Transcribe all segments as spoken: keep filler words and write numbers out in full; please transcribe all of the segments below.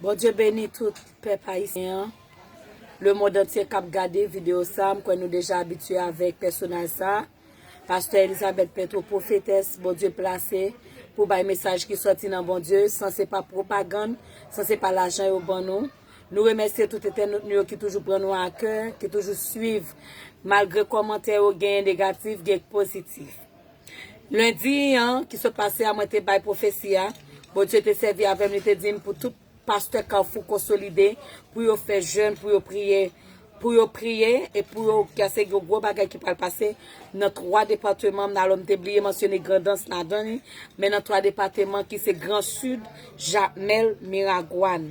Bondye beni tout pèp ayisyen an. Lemonn antye k ap gade videyo sa, m kwè nou deja abitye avèk pèsonaj sa. Pastè Elizabeth Petro, pwofetès Bondye plase pou bay mesaj ki sòti nan Bondye, san se pa pwopagann, san se pa lajan yo ban nou. Nou remèsye tout entènot nou yo ki toujou pran nou a kè, ki toujou swiv, malgre kòmantè yo genyen negatif, gen pozitif. Lendi an ki sot pase a, mwen te bay pwofesi a. Bondye te sèvi avè m, li te di m pou tout pastè Kafou konsolide, pou yo fè jèn, pou yo priye, pou yo priye, e pou yo kase yon gwo bagay ki pral pase nan twa depatman. M alò m te bliye mansyone Grandans ladan li, men nan twa depatman ki se Gran Sid, Jakmèl, Miragwàn.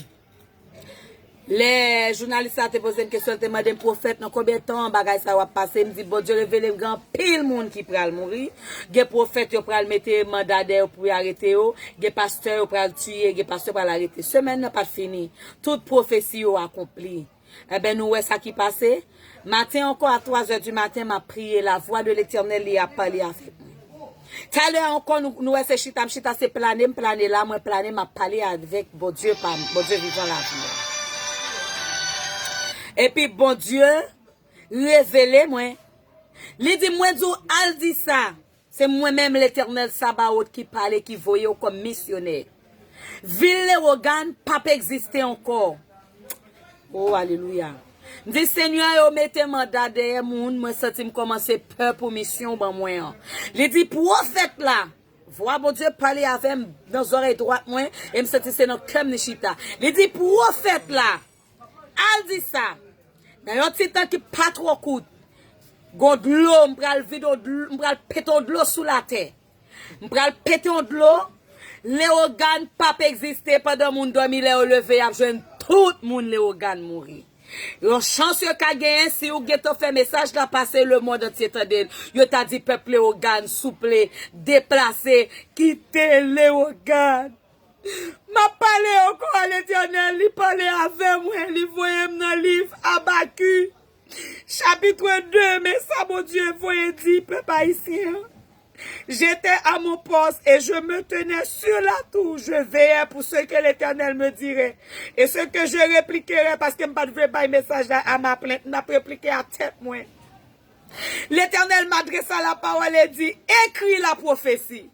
Lè jounalis la te poze m kesyon, li te mande m, pwofèt, nan konbyen tan bagay sa yo ap pase? M di, Bondye revele m gen anpil moun ki pral mouri. Gen pwofèt yo pral mete manda dèyè yo pou yo arete yo. Gen pastè yo pral tiye, gen pastè pral arete. Semèn nan pa t fini. Tout pwofesi yo akonpli. Enben, nou wè sa ki pase. Maten ankò, a twa zè di maten, m ap priye. Lavwa de Letènèl, li ap pale avèk mwen. Talè ankò, nou, nou wè se chita, m chita, se plane, m plane la, mwen plane, m ap pale avèk Bondye pa m, Bondye vivan lavi a. Epi Bondye revele mwen. Li di, mwen di w, al di sa. Se mwen menm, Letènèl Sabawot, ki pale, ki voye w kòm misyonè. Vil Lewogàn p ap egziste ankò. O, alelouya. M di, Senyè, yo mete manda dèyè moun, mwen santi m kòmanse pè pou misyon w ban mwen an. Li di, pwofèt la, vwa Bondye pale avè m nan zòrèy dwat mwen, e m santi se nan kè m li chita. Li di, pwofèt la, al di sa, nan yon ti tan ki pa twò kout, gon dlo, m pral vide yon dlo, m pral pete yon dlo sou latè. M pral pete yon dlo. Lewogàn p ap egziste pandan moun dòmi, lè yo leve, y ap jwenn tout moun Lewogàn mouri. Yon chans yo ka genyen, si ou gentan fè mesaj la pase, lemonn antye tande l. Yo ta di pèp Lewogàn, souple, deplase, kite Lewogàn. M ap pale ankò a Letènèl, li pale avè mwen, li voye m nan liv Abakik, chapit de, men sa Bondye voye di pèp ayisyen an. J'étais à mon poste et je me tenais sur la tour, je veillais pour ce que l'Éternel me dirait et ce que je répliquerais, paske m pa t vle bay mesaj la a ma plainte, m t ap replike a tèt mwen. Letènèl m adrese a lapawòl e di, ekri la pwofesi.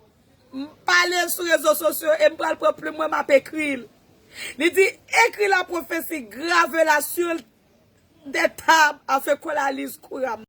M pale l sou rezo sosyo e m pral pran plim mwen, m ap ekri l. Li di, écris la prophétie, grave-la sur des tables, afin qu'on la lise couramment.